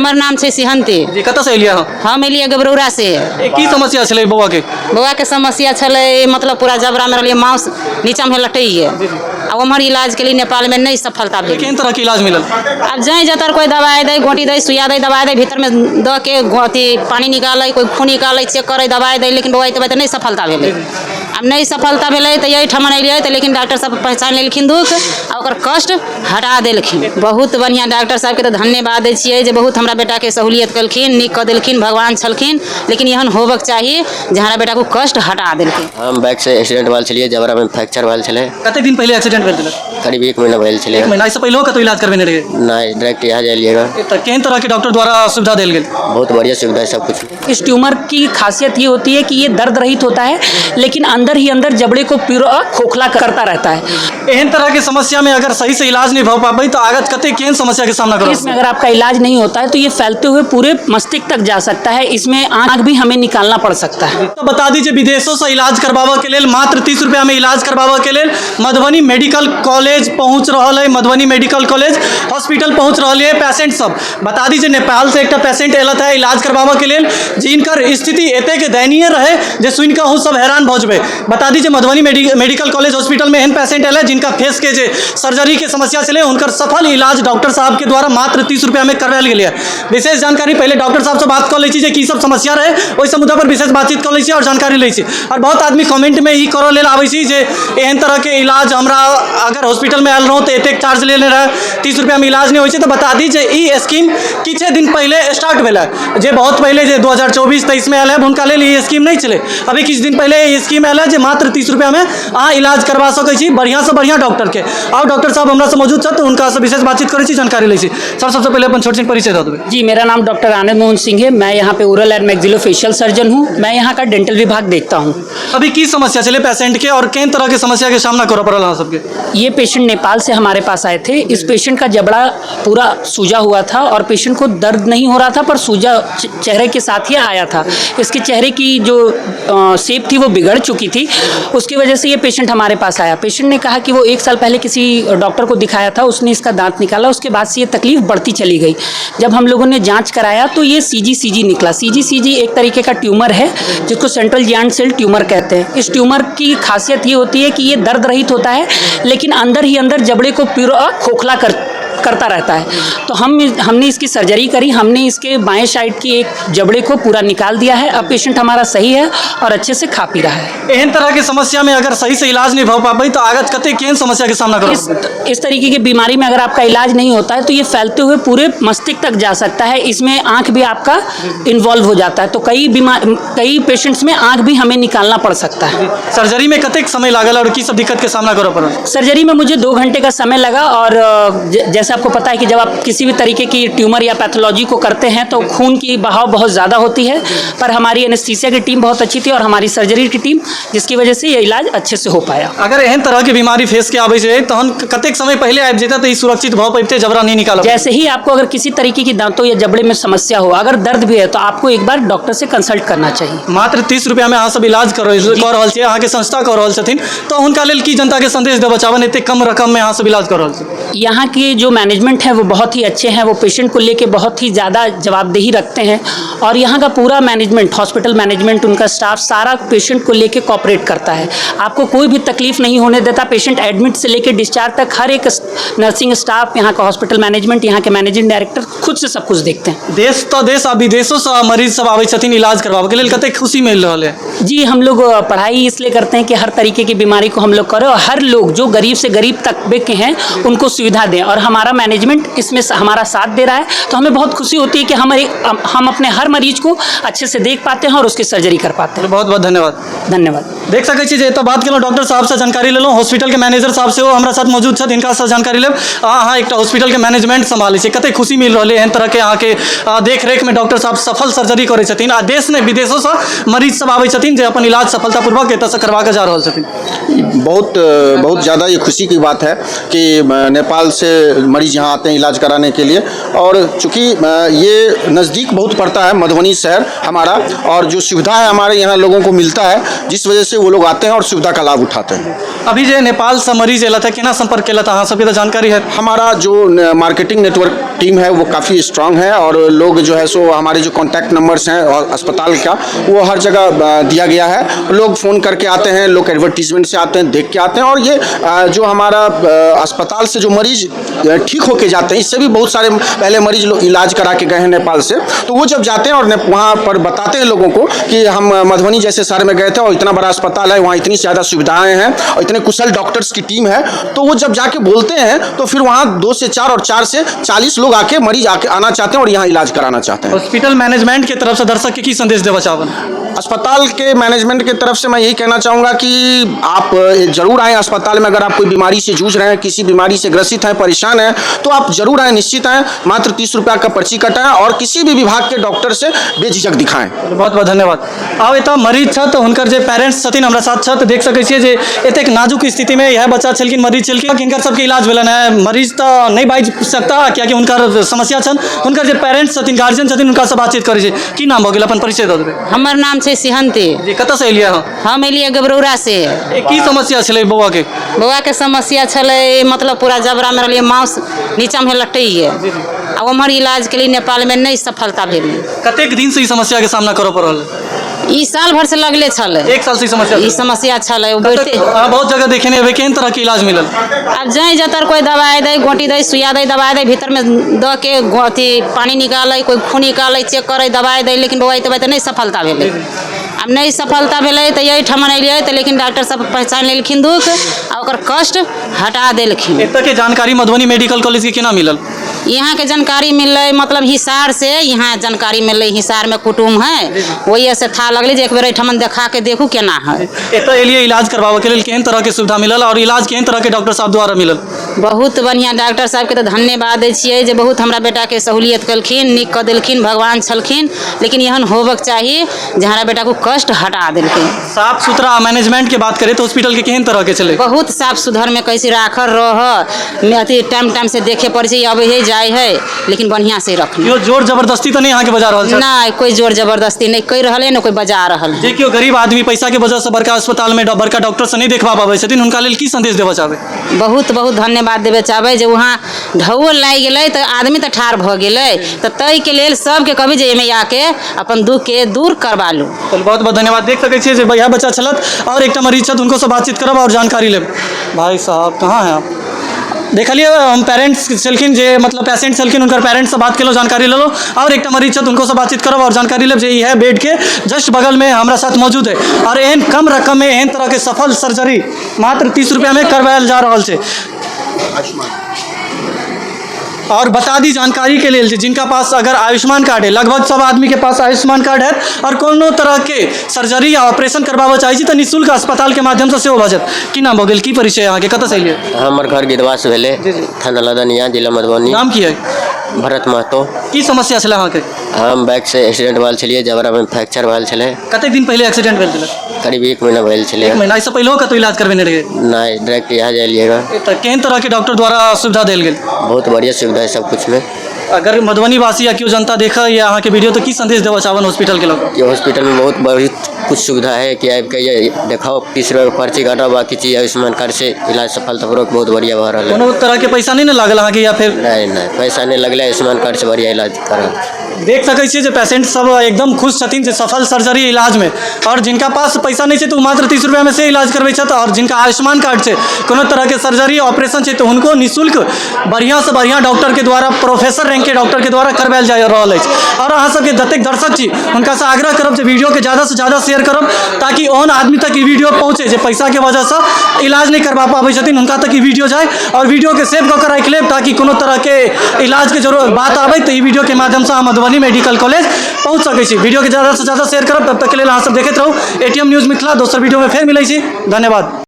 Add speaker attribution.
Speaker 1: हमर नाम छै सिहन्ती।
Speaker 2: जी, कतऽसँ एलियै अहाँ?
Speaker 1: हम एलियै गबरौरा से।
Speaker 2: की समस्या छलै बौआ के?
Speaker 1: बौआ के समस्या छलै, मतलब पूरा जबरा में रहलियै, माउस नीचा में लटकि गेल आ उम्हर इलाज के लिए नेपाल में नहीं सफलता भेल।
Speaker 2: केहन तरह के इलाज मिलल?
Speaker 1: आब जाए जतर कोई दवाई दै, गोटी दै, सुइया दै, दवाई दै, भीतर में दऽ के अथी पानी निकालै, कोई खून निकालै, चेक करै, दवाई दै, लेकिन बौआ एतबे तऽ नहि सफलता भेलै। आब नहि सफलता भेलै तऽ एहिठाम एलियै तऽ लेकिन डॉक्टर साहब पहचान लेलखिन दुःख आ ओकर कष्ट हटा देलखिन। बहुत बढ़िआँ, डॉक्टर साहबके तऽ धन्यवाद दै छियै जे बहुत हमरा बेटाके सहूलियत केलखिन, नीक कऽ देलखिन, भगवान छलखिन, लेकिन एहन होबक चाही जे हमरा बेटाके कष्ट हटा देलखिन।
Speaker 3: हम बाइक से एक्सीडेंट भेल छलियै, जबरामे फ्रैक्चर भेल छलै।
Speaker 2: कते दिन पहिले एक्सीडेंट भेल छलै?
Speaker 3: करीब एक महीना भेल छलै।
Speaker 2: एक महीना। एहिसँ पहिलहो कतौ इलाज करबेने रहियै?
Speaker 3: नहि, डायरेक्ट यहाँ एलियै रह।
Speaker 2: तऽ केहन तरहके डॉक्टर द्वारा सुविधा देल गेल?
Speaker 3: बहुत बढ़िया सुविधा है सब कुछ।
Speaker 4: इस ट्यूमर की खासियत ये होती है कि ये दर्द रहित होता है, लेकिन अंदर ही अंदर जबड़े को पूरा खोखला करता रहता है।
Speaker 2: एहन तरह के समस्या में अगर सही से इलाज नहीं भऽ पाबै तऽ आगाँ कते केहन समस्या के सामना करऽ?
Speaker 4: इसमें अगर आपका इलाज नहीं होता है तो ये फैलते हुए पूरे मस्तिष्क तक जा सकता है। इसमें आँख भी हमें निकालना पड़ सकता है।
Speaker 2: तऽ बता दी जे विदेशों से इलाज करबाबऽ के लेल, मात्र 30 रुपया में इलाज करबाबऽ के लेल मधुबनी मेडिकल कॉलेज पहुंच रहल है, मधुबनी मेडिकल कॉलेज हॉस्पिटल पहुंच रहल है पेशेंट सब। बता दी जे नेपाल से एकटा पेशेंट एलत है इलाज करबाबऽ के लेल, जिनकर स्थिति एतेक दयनीय रहे जे सुनि कऽ अहूँ सब हैरान भऽ जेबै। बता दी जे मधुबनी मेडिकल कॉलेज हॉस्पिटल में एहन पेशेंट एल है जिनका फेस के जे सर्जरी के समस्या छलै, हुनकर सफल इलाज डॉक्टर साहब के द्वारा मात्र 30 रुपया में करवायल गेलै। विशेष जानकारी पहिले डॉक्टर साहब से बात कऽ लै छी जे की सब समस्या रहे, ओहि सब मुद्दा पर विशेष बातचीत कऽ लै छी और जानकारी लै छी। और बहुत आदमी कमेंट में ई करऽ लेल आबै छी जे एहन तरह के इलाज हमरा अगर हॉस्पिटल में आयल रहूँ तऽ एतेक चार्ज लेने रहै, 30 रुपया में इलाज नहि होइ छै। तऽ बता दी जे ई स्कीम किछे दिन पहिले स्टार्ट भेलै, जे बहुत पहिले जे 2024-23 में आयल है हुनका लेल ई स्कीम नहि छलै। अभी किछु दिन पहिले ई स्कीम आयल है जे मात्र 30 रुपया में अहाँ इलाज करवा सकै छी बढ़िआँ से बढ़िआँ डॉक्टर के। आओर डॉक्टर साहब हमरा से मौजूद छथि, हुनका से विशेष बातचीत करै छी, जानकारी लै छी। सर, सबसे पहिले अपन छोट छिन परिचय दऽ देबै।
Speaker 4: जी, मेरा नाम डॉक्टर आनंद मोहन सिंह है। मैं यहाँ पे ओरल एंड मैक्सिलोफेशियल सर्जन हूँ। मैं यहाँ का डेंटल विभाग देखता हूँ।
Speaker 2: अभी की समस्या छलै पेशेंट के और केहन तरह के समस्या के सामना करऽ पड़ल अहाँ सबके?
Speaker 4: ये पेशेंट नेपाल से हमारे पास आए थे। इस पेशेंट का जबड़ा पूरा सूजा हुआ था और पेशेंट को दर्द नहीं हो रहा था, पर सूजा चेहरे के साथ ही आया था। इसके चेहरे की जो शेप थी वो बिगड़ चुकी थी, उसकी वजह से ये पेशेंट हमारे पास आया। पेशेंट ने कहा कि वो एक साल पहले किसी डॉक्टर को दिखाया था, उसने इसका दांत निकाला, उसके बाद से ये तकलीफ बढ़ती चली गई। जब हम लोगों ने जांच कराया तो ये सीजीसीजी निकला। सीजीसीजी एक तरीके का ट्यूमर है जिसको सेंट्रल जियांट सेल ट्यूमर कहते हैं। इस ट्यूमर की खासियत ये होती है कि ये दर्द रहित होता है, लेकिन अंदर ही अंदर जबड़े को पूरा खोखला करता रहता है। तो हम हमने इसकी सर्जरी करी। हमने इसके बाएं साइड की एक जबड़े को पूरा निकाल दिया है। अब पेशेंट हमारा सही है और अच्छे से खा पी रहा है।
Speaker 2: एहन तरह के समस्या में अगर सही से इलाज नहीं भऽ पाबै तऽ आगाँ कते केहन समस्या के सामना करऽ?
Speaker 4: इस तरीके की बीमारी में अगर आपका इलाज नहीं होता है तो ये फैलते हुए पूरे मस्तिष्क तक जा सकता है। इसमें आँख भी आपका इन्वॉल्व हो जाता है, तो कई पेशेंट्स में आँख भी हमें निकालना पड़ सकता है।
Speaker 2: सर्जरी में कतेक समय लागल और की सब दिक्कत के सामना करऽ पड़ल?
Speaker 4: सर्जरी में मुझे 2 घंटे का समय लगा और जैसे आपको पता है कि जब आप किसी भी तरीके की ट्यूमर या पैथोलॉजी को करते हैं तो खून की बहाव बहुत ज़्यादा होती है, पर हमारी एनेस्थीसिया की टीम बहुत अच्छी थी और हमारी सर्जरी की टीम, जिसकी वजह से ये इलाज अच्छे से हो पाया।
Speaker 2: अगर एहन तरह के बीमारी फेस के आबै छै तहन कतेक समय पहिले आबि जेतै तऽ ई सुरक्षित भऽ पैतै, जबरा नहि निकालऽ?
Speaker 4: जैसे ही आपको अगर किसी तरीके की दांतों या जबड़े में समस्या हो, अगर दर्द भी है, तो आपको एक बार डॉक्टर से कंसल्ट करना चाहिए।
Speaker 2: मात्र 30 रुपया में अहाँ सब इलाज कऽ रहल छियै, अहाँके संस्था कऽ रहल छथिन, तऽ हुनका लेल की जनता के संदेश देबऽ चाहबनि? एतेक कम रकम में अहाँ सब इलाज कऽ रहल छी।
Speaker 4: यहाँ के जो मैनेजमेंट है वो बहुत ही अच्छे हैं। वो पेशेंट को लेके बहुत ही ज़्यादा जवाबदेही रखते हैं और यहाँ का पूरा मैनेजमेंट, हॉस्पिटल मैनेजमेंट, उनका स्टाफ सारा पेशेंट को लेके कॉपरेट करता है। आपको कोई भी तकलीफ नहीं होने देता। पेशेंट एडमिट से लेके डिस्चार्ज तक हर एक नर्सिंग स्टाफ, यहाँ का हॉस्पिटल मैनेजमेंट, यहाँ के मैनेजिंग डायरेक्टर खुद से सब कुछ देखते हैं।
Speaker 2: देश तऽ देश आ विदेशोसँ मरीज सब आबै छथिन इलाज करबाबऽ के लेल, कतेक खुशी मिल रहल है?
Speaker 4: जी, हम लोग पढ़ाई इसलिए करते हैं कि हर तरीके की बीमारी को हम लोग करें और हर लोग जो गरीब से गरीब तबके के हैं उनको सुविधा दें और हमारा मैनेजमेंट इसमें हमारा साथ दे रहा है, तो हमें बहुत खुशी होती है कि हम अपने हर मरीज को अच्छे से देख पाते हैं और उसकी सर्जरी कर पाते हैं।
Speaker 2: बहुत बहुत धन्यवाद।
Speaker 4: धन्यवाद।
Speaker 2: देख सकै छी जे एतऽ बात केलहुँ, डॉक्टर साहबसँ जानकारी लेलहुँ, हॉस्पिटलके मैनेजर साहब सेहो हमरा साथ मौजूद छथि, हिनकासँ जानकारी लेब। अहाँ एकटा हॉस्पिटलके मैनेजमेंट सम्हालै छी, कतेक खुशी मिल रहल है एहन तरहके अहाँके देखरेखमे डॉक्टर साहब सफल सर्जरी करै छथिन आ देश नहि विदेशोसँ मरीज सब आबै छथिन जे अपन इलाज सफलतापूर्वक एतऽसँ करवा कऽ जा रहल छथिन?
Speaker 5: बहुत बहुत ज़्यादा ये खुशी की बात है कि नेपाल से मरीज यहाँ आते हैं इलाज कराने के लिए और चूँकि ये नज़दीक बहुत पड़ता है मधुबनी शहर हमारा और जो सुविधा है हमारे यहाँ लोगों को मिलता है, जिस वजह से वो लोग आते हैं और सुविधा का लाभ उठाते हैं।
Speaker 2: अभी जे नेपालसँ मरीज एलथि है, केना संपर्क केलथि, अहाँ सबके तऽ जानकारी है।
Speaker 5: हमारा जो मार्केटिंग नेटवर्क टीम है वो काफ़ी स्ट्रांग है और लोग जो है सो हमारे जो कॉन्टैक्ट नंबर्स हैं और अस्पताल का वो हर जगह दिया गया है। लोग फ़ोन करके आते हैं, लोग एडवर्टीजमेंट से आते हैं, देख के आते हैं और ये जो हमारा अस्पताल से जो मरीज ठीक होके जाते हैं, इससे भी बहुत सारे पहले मरीज लोग इलाज करा के गए हैं नेपाल से, तो वो जब जाते हैं और वहाँ पर बताते हैं लोगों को कि हम मधुबनी जैसे शहर में गए थे और इतना बड़ा अस्पताल है, वहाँ इतनी ज़्यादा सुविधाएँ हैं और इतने कुशल डॉक्टर्स की टीम है, तो वो जब जाके बोलते हैं तो फिर वहाँ 2 से 4 और 4 से 40 लोग आके मरीज आके आना चाहते हैं और यहाँ इलाज कराना चाहते हैं।
Speaker 2: हॉस्पिटल मैनेजमेंट के तरफ से दर्शक के की संदेश देबऽ चाहबन?
Speaker 5: अस्पताल के मैनेजमेंट के तरफ से मैं यही कहना चाहूँगा कि आप ज़रूर आएँ अस्पताल में। अगर आप कोई बीमारी से जूझ रहे हैं, किसी बीमारी से ग्रसित हैं, परेशान हैं, तो आप ज़रूर आएँ, निश्चित आएँ। मात्र 30 रुपया का पर्ची कटाएँ और किसी भी विभाग के डॉक्टर से बेझिझक दिखाएँ।
Speaker 2: बहुत बहुत धन्यवाद। आब एतऽ मरीज छथि, हुनकर जे पेरेंट्स छथिन हमरा साथ छथि। देख सकै छियै जे एतेक नाजुक स्थितिमे इएह बच्चा छलखिन, मरीज छलखिन, हिनकर सबके इलाज भेलनि हेँ। मरीज तऽ नहि बाजि सकता कियाकि हुनकर समस्या छनि। हुनकर जे पेरेंट्स छथिन, गार्जियन छथिन, हुनकासँ बातचीत करै छी। की नाम भऽ गेल, अपन परिचय दऽ देबै।
Speaker 1: हमर नाम छै सिहन्ती।
Speaker 2: जी, कतऽसँ एलियै अहाँ?
Speaker 1: हम एलियै गबरौरा से।
Speaker 2: की समस्या छलै बौआके?
Speaker 1: बौआके समस्या छलै, मतलब पूरा जबरामे रहलियै, माउस नीचाँमे लटैए आ उम्हर इलाज केलियै नेपालमे, नहि सफलता भेलै।
Speaker 2: कतेक दिनसँ ई समस्याके सामना करऽ पड़ल?
Speaker 1: ई साल भर से लगले छलै।
Speaker 2: एक साल से ई समस्या
Speaker 1: ई
Speaker 2: छलै?
Speaker 1: समस्या छलै, ओ बढ़िते।
Speaker 2: अहाँ बहुत जगह देखेने हेबै, केहन तरहके इलाज मिलल?
Speaker 1: आब जाय जतर कोइ दबाइ दै, गोटी दै, सुइया दै, दबाइ दै, भीतरमे दऽ के अथी पानी निकालै, कोइ खून निकालै, चेक करै, दबाइ दै, लेकिन बौआ तबाइ तऽ नहि सफलता भेलै। आब नहि सफलता भेलै तऽ एहिठमन एलियै तऽ लेकिन डॉक्टर सब पहचानि लेलखिन दुःख आ ओकर कष्ट हटा देलखिन।
Speaker 2: एतऽके जानकारी मधुबनी मेडिकल कॉलेजके केना मिलल?
Speaker 1: यहाँके जानकारी मिललै, मतलब हिसार से यहाँ जानकारी मिललै, हिसारमे कुटुम्ब है, ओहिए से था लगलै जे एक बेर एहिठमन देखा के देखू केना है।
Speaker 2: एतऽ एलियै इलाज करबाबऽके लेल, केहन तरहके सुविधा मिलल और इलाज केहन तरहके डॉक्टर साहब द्वारा मिलल?
Speaker 1: बहुत बढ़िआँ। डॉक्टर साहबके तऽ धन्यवाद दै छियै जे बहुत हमरा बेटाके सहूलियत केलखिन, नीक कऽ देलखिन, भगवान छलखिन, लेकिन एहन होबक चाही जे हमरा बेटाके कष्ट हटा देलखिन।
Speaker 2: साफ सुथरा मैनेजमेंट के बात करें तो हॉस्पिटल के केहन तरह के छलै?
Speaker 1: बहुत साफ सुथरमे कहै छै राखल रह, अथी टाइम टाइम से देखे पड़ै छै, अबै है जाइ है, लेकिन बढ़िआँ से रखने।
Speaker 2: केओ जोर जबरदस्ती तऽ नहि अहाँके बजा रहल छै?
Speaker 1: नहि, कोइ जोर जबरदस्ती नहि कहि रहल है, नहि कोइ बजा रहल है।
Speaker 2: जे केओ गरीब आदमी पैसा के वजह से बड़का अस्पताल में बड़का डॉक्टर से नहीं देखवा पाबै छथिन, हुनका लेल की संदेश देबऽ चाहबै?
Speaker 1: बहुत बहुत धन्यवाद देबे चाहबै जे वहाँ ढौओ लागि गेलै तऽ आदमी तऽ ठाढ़ भऽ गेलै, तऽ ताहिके लेल सबके कहबै जे एहिमे आके अपन दुःखके दूर करबा लू।
Speaker 2: चलू, बहुत बहुत धन्यवाद। देख सकै छियै जे इएह बच्चा छलथि और एकटा मरीज छथि, हुनको से बातचीत करब और जानकारी लेब। भाई साहब, कहाँ हैं आप? देखलियै हम, पेरेंट्स छलखिन जे मतलब पेशेंट छलखिन, हुनकर पेरेंट्ससँ बात केलहुँ, जानकारी लेलहुँ और एकटा मरीज छथि, हुनको से बातचीत करब और जानकारी लेब जे इएह बेडके जस्ट बगलमे हमरा साथ मौजूद है और एहन कम रकममे एहन तरहके सफल सर्जरी मात्र 30 रुपैआमे करवायल जा रहल छै। और बता दी जानकारी के लेल जे जिनका पास अगर आयुष्मान कार्ड है, लगभग सब आदमी के पास आयुष्मान कार्ड है और कोनो तरह के सर्जरी या ऑपरेशन करबाबऽ चाहै छी तऽ निःशुल्क अस्पताल के माध्यम से सेहो भऽ जायत। की नाम भऽ गेल, की परिचय अहाँके, कतऽसँ एलियै?
Speaker 3: हमर घर गिदवास भेलै, थाना लदनिया, जिला मधुबनी।
Speaker 2: नाम की है?
Speaker 3: भरत महतो।
Speaker 2: की समस्या छलै अहाँके?
Speaker 3: हम बाइक से एक्सीडेंट भेल छलियै, जबरामे फ्रैक्चर भेल छलै।
Speaker 2: कतेक दिन पहिले एक्सीडेंट भेल छलै?
Speaker 3: करीब 1 महीना भेल छलै।
Speaker 2: एक महीना। एहिसँ पहिलहो कतौ इलाज करबेने रहियै?
Speaker 3: नहि, डायरेक्ट यहाँ एलियै हँ।
Speaker 2: तऽ केहन तरहके डॉक्टर द्वारा सुविधा देल गेल?
Speaker 3: बहुत बढ़िया सुविधा है सब कुछ में।
Speaker 2: अगर मधुबनी वासी या केओ जनता देखै या अहाँके वीडियो तऽ की संदेश देबऽ चाहबन हॉस्पिटल के लऽ कऽ?
Speaker 3: ये हॉस्पिटल में बहुत बहुत कुछ सुविधा है कि आबि के ये देखाओ, 30 रुपया के पर्ची काटो, बाकी चीज आयुष्मान कार्ड से इलाज सफलतापूर्वक बहुत बढ़िया भऽ रहल है।
Speaker 2: कोनो तरहके पैसा नहि ने लागल अहाँके या फेर?
Speaker 3: नहीं नहीं, पैसा नहीं लगलै, आयुष्मान कार्ड से बढ़िया इलाज करल।
Speaker 2: देख सकै छियै जे पेशेंट सब एकदम खुश छथिन जे सफल सर्जरी इलाजमे, और जिनका पास पैसा नहि छै तऽ ओ मात्र 30 रुपैआमे से इलाज करबै छथि और जिनका आयुष्मान कार्ड छै, कोनो तरहके सर्जरी ऑपरेशन छै तऽ हुनको निःशुल्क बढ़िआँसँ बढ़िआँ डॉक्टरके द्वारा, प्रोफेसर रैंकके डॉक्टरके द्वारा करवायल जा रहल अछि। और अहाँ सबके जतेक दर्शक छी हुनकासँ आग्रह करब जे वीडियोके ज़्यादासँ ज़्यादा शेयर करब ताकि ओहन आदमी तक ई वीडियो पहुँचे जे पैसाके वजहसँ इलाज नहि करबा पाबै छथिन, हुनका तक ई वीडियो जाय और वीडियोके सेव कऽ के राखि लेब ताकि कोनो तरहके इलाजके जरूरत बात आबै तऽ ई वीडियोके माध्यमसँ अहाँ मधुबनी मेडिकल कॉलेज पहुँच सकै छी। वीडियोके ज़्यादासँ ज़्यादा शेयर करब। तब तक के लेल अहाँ सब देखैत रहू एटीएम न्यूज़ मिथिला। दोसर वीडियोमे फेर मिलै छी। धन्यवाद।